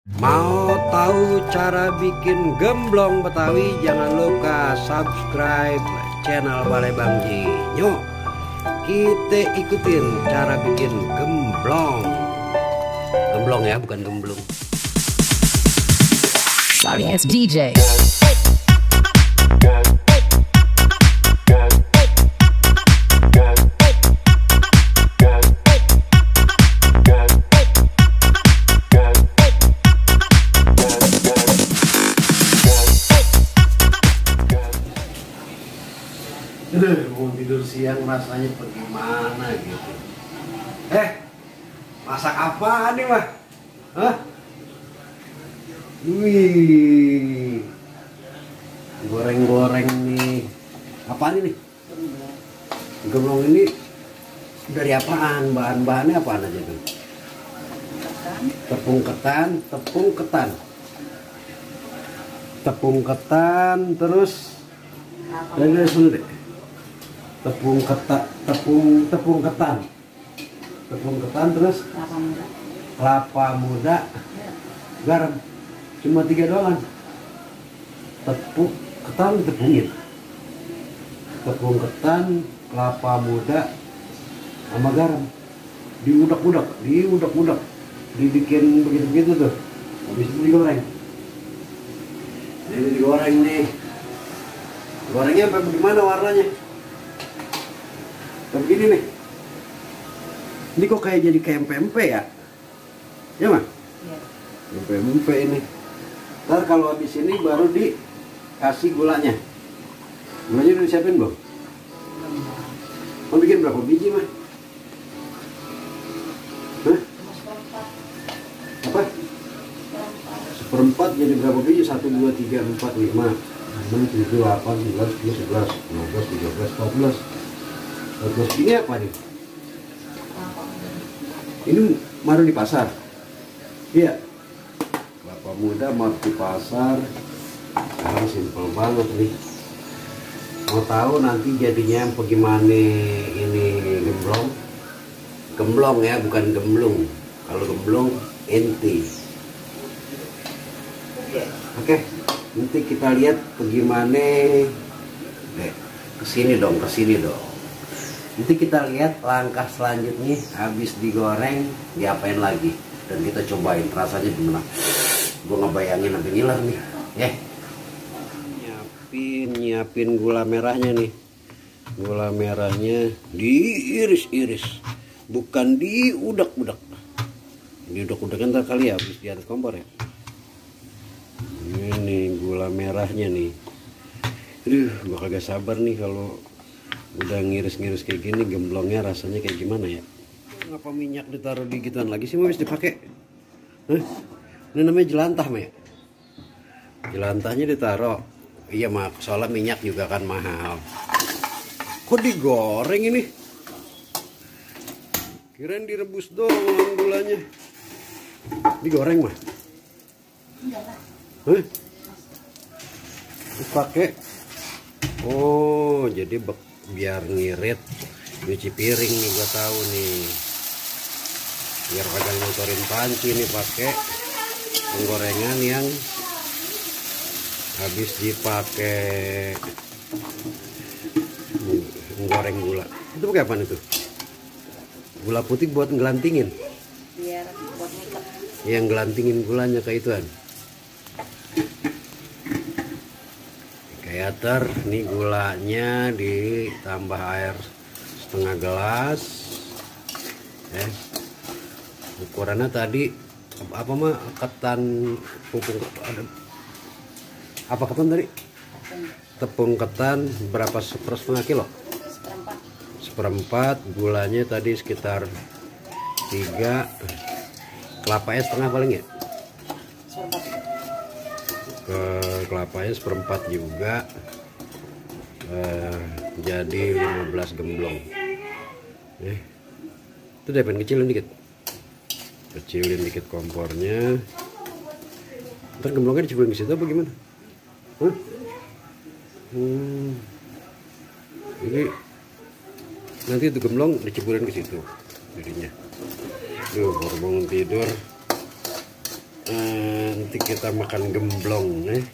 Mau tahu cara bikin gemblong Betawi? Jangan lupa subscribe channel Balai Bang Jinyo. Kita ikutin cara bikin gemblong. Gemblong ya, bukan gemblung. Sorry, it's DJ. Mau tidur siang rasanya bagaimana gitu. Masak apa nih mah? Hah? Wih, goreng-goreng nih. Apaan ini? Gemblong ini dari apaan? Bahan-bahannya apaan aja tuh? Tepung ketan, terus dari sini deh. Tepung ketan, terus kelapa muda, garam, cuma 3 doang. Tepung ketan ditepungin, tepung ketan, kelapa muda, sama garam, diudak-udak, dibikin begitu-begitu tuh. Habis itu digoreng. Ini digoreng nih. Gorengnya sampai bagaimana warnanya? Kayak begini nih. Ini kok kayak jadi kayak empek-empek ya? Ya mah? Iya. Empek-empek ini. Ntar kalau habis ini baru dikasih gulanya. Gulanya udah disiapin belum? Mau bikin berapa biji mah? Hah? Apa? 1/4 jadi berapa biji? 1, 2, 3, 4, 5, 6, 7, 8, 9, 10, 11, 12, 13, 14. Terus ini apa nih? Ini maru di pasar. Iya. Kelapa muda maru di pasar. Sekarang simpel banget nih. Mau tahu nanti jadinya bagaimana ini gemblong? Gemblong ya, bukan gemblung. Kalau gemblung inti. Oke, nanti kita lihat bagaimana. Kesini dong. Nanti kita lihat langkah selanjutnya habis digoreng diapain lagi dan kita cobain rasanya gimana. Gue ngebayangin sampai ngiler nih. Nyiapin gula merahnya nih. Gula merahnya diiris-iris, bukan diudak-udak. Diudak-udak ntar kali ya habis di atas kompor ya. Ini gula merahnya nih. Aduh, gue kagak sabar nih kalau udah ngiris-ngiris kayak gini, gemblongnya rasanya kayak gimana ya? Ngapa minyak ditaruh di gituan lagi sih, mau habis dipakai? Ini namanya jelantah mah ya? Jelantahnya ditaruh. Iya mak, soalnya minyak juga kan mahal. Kok digoreng ini? Kirain direbus doang gulanya. Digoreng mah? Dipakai. Oh, jadi biar ngirit nyuci piring nih, gua tahu nih, biar kagak ngotorin panci nih, pakai penggorengan yang habis dipakai menggoreng gula. Itu pakai apa itu? Gula putih buat ngelantingin, biar buat ngikat. Yang ngelantingin gulanya kayak ituan. Kayak nih gulanya ditambah air setengah gelas. Ukurannya tadi apa mah ketan pupung ada apa ketan tadi? Tepung ketan berapa? 1,5 kilo? 1/4. Gulanya tadi sekitar 3. Kelapanya setengah paling ya? Ke kelapanya 1/4 juga. Jadi 15 gemblong. Itu deh, pengen kecilin dikit kompornya. Ntar gemblongnya diceburin ke situ apa gimana? Ini nanti itu gemblong diceburin ke situ jadinya. Duh, baru bangun tidur Nanti kita makan gemblong nih.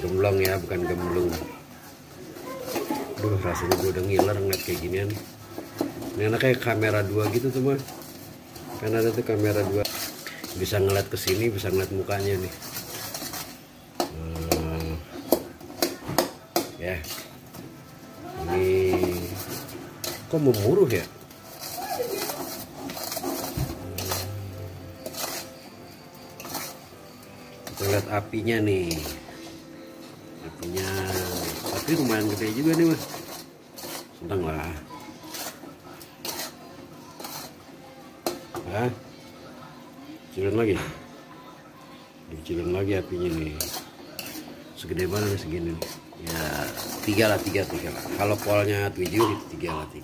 Gemblong ya, bukan gemblung. Duh, rasanya gue udah ngiler ngeliat kayak ginian. Ini enak kayak kamera 2 gitu tuh mah. Kan ada tuh kamera 2. Bisa ngeliat ke sini, bisa ngeliat mukanya nih. Ya. Ini kok memuruh ya? Kita lihat apinya nih. Apinya, tapi lumayan gede juga nih mas. Sedang lah. Hah? Kecilin lagi. Dikecilin lagi apinya nih. Segede mana nih segini nih? Ya 3 lah. Kalau polnya 7, 3 lah 3.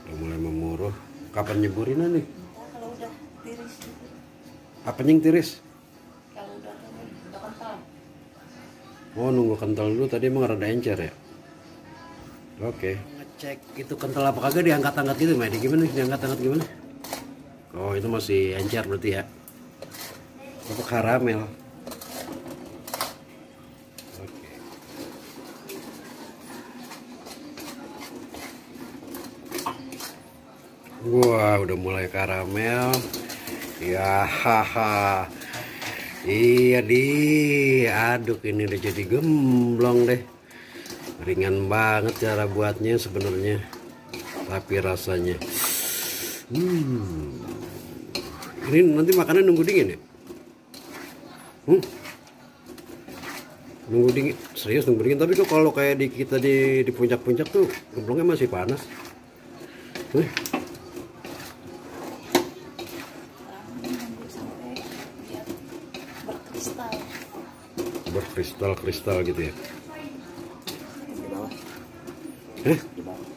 Udah mulai memuruh. Kapan nyeburinnya nih? Kalau udah tiris. Apanya yang tiris? Kalau udah kental. Oh, nunggu kental dulu. Tadi emang rada encer ya. Oke. Ngecek itu kental apa kagak, diangkat-angkat gitu, Medi. Gimana nih diangkat-angkat gimana? Oh, itu masih encer berarti ya. Itu karamel. Oke. Wah, udah mulai karamel. Ya, haha. Iya diaduk, ini udah jadi gemblong deh. Ringan banget cara buatnya sebenarnya, tapi rasanya ini nanti makannya nunggu dingin ya. Nunggu dingin, serius nunggu dingin. Tapi kok kalau kayak di kita di puncak-puncak tuh gemblongnya masih panas. Sampai dia berkristal. Berkristal-kristal gitu ya. Di bawah. Hah? Di bawah.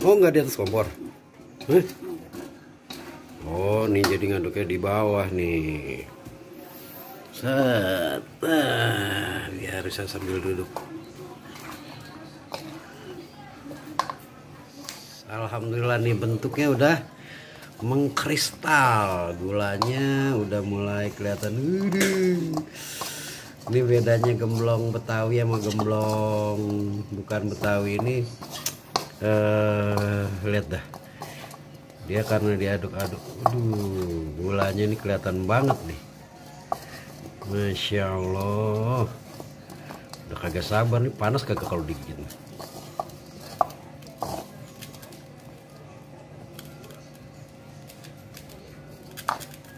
Oh, nggak di atas kompor. Hah? Oh, nih jadi ngaduknya di bawah nih. Set. Biar bisa sambil duduk. Alhamdulillah nih bentuknya udah mengkristal. Gulanya udah mulai kelihatan. Ini bedanya gemblong Betawi sama gemblong bukan Betawi ini. Lihat dah. Dia karena diaduk-aduk. Gulanya ini kelihatan banget nih. Masya Allah. Udah kagak sabar nih, panas kagak kalau digigit.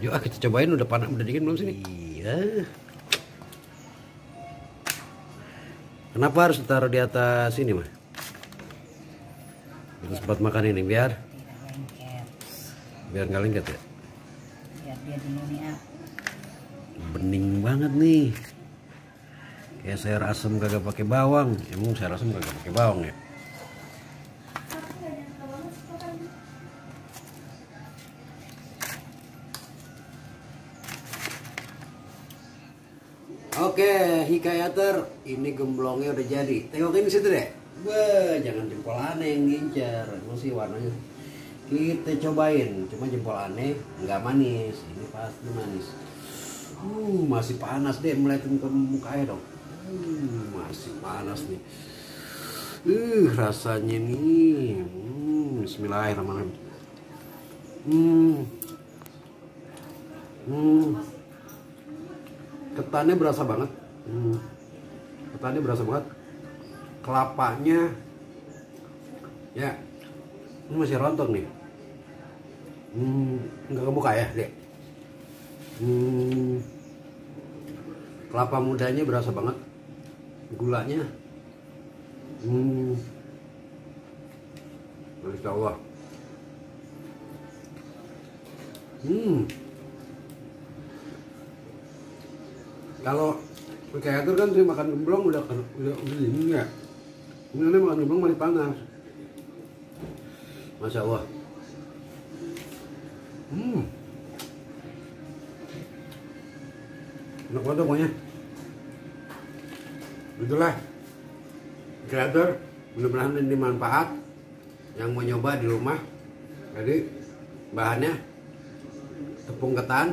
Yuk kita cobain, udah panas, udah dingin belum sini? Iya. Kenapa harus ditaruh di atas ini mah? Kita sempat makan ini biar nggak lengket ya. Biar dia dingin ya. Bening banget nih. Kayak sayur asem kagak pakai bawang. Emang sayur asem kagak pakai bawang ya? Oke, Hikayater, ini gemblongnya udah jadi. Tengokin di situ deh. Wah, jangan jempol aneh yang ngincer. Emang sih warnanya. Kita cobain, cuma jempol aneh nggak manis. Ini pasti manis. Masih panas deh, melihatin ke mukanya dong. Masih panas nih. Rasanya nih. Bismillahirrahmanirrahim. Ketannya berasa banget. Ketannya berasa banget. Kelapanya ya, ini masih rontok nih. Nggak kebuka ya, dek. Kelapa mudanya berasa banget. Gulanya Masya Allah. Kalau kayak itu kan sih makan gemblong udah dingin ya. Ini makan gemblong masih panas. Masya Allah. Enak banget pokoknya. Itulah kreator, mudah-mudahan ini manfaat. Yang mau nyoba di rumah, jadi Bahannya tepung ketan,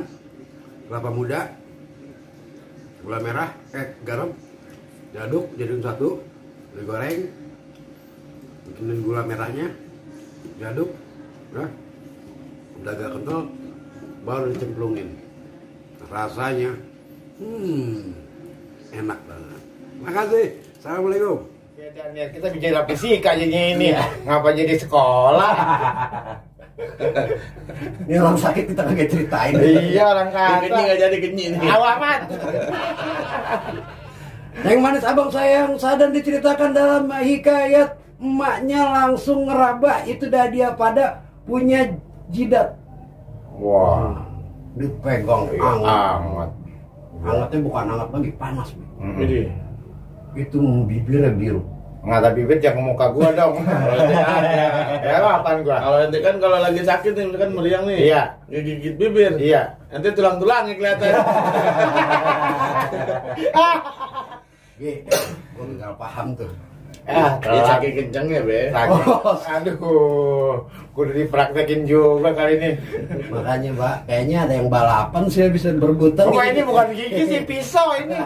kelapa muda, gula merah, garam, diaduk jadiin satu, digoreng, bikinin gula merahnya, diaduk, ya, udah agak kental, baru dicemplungin. Rasanya, enak banget. Makasih. Assalamualaikum. Ya, Daniel, kita bicara fisika jadinya ini ya. Ngapa jadi sekolah? Ini orang sakit kita kagak ceritain. Iya, orang kata. Genyi nggak jadi genyi nih. Awamat. Yang manis abang sayang Sadan diceritakan dalam hikayat, emaknya langsung ngeraba itu dah dia pada punya jidat. Wah, Dipegang amat. Hangatnya bukan hangat lagi, panas. Jadi Itu bibirnya biru. Nggak bibir jangan ke muka gua dong. Ya apaan gua? kalau ente kan kalau lagi sakit nih kan meriang nih. Iya. Gigit bibir. Iya. Nanti tulang-tulangnya kelihatan. Gue nggak paham tuh. Ah, Iya saking kencengnya be. sakit. Aduh, kudu dipraktekin juga kali ini. Makanya Mbak, kayaknya ada yang balapan sih bisa berebutan. Oh, ini bukan gigi sih, pisau ini.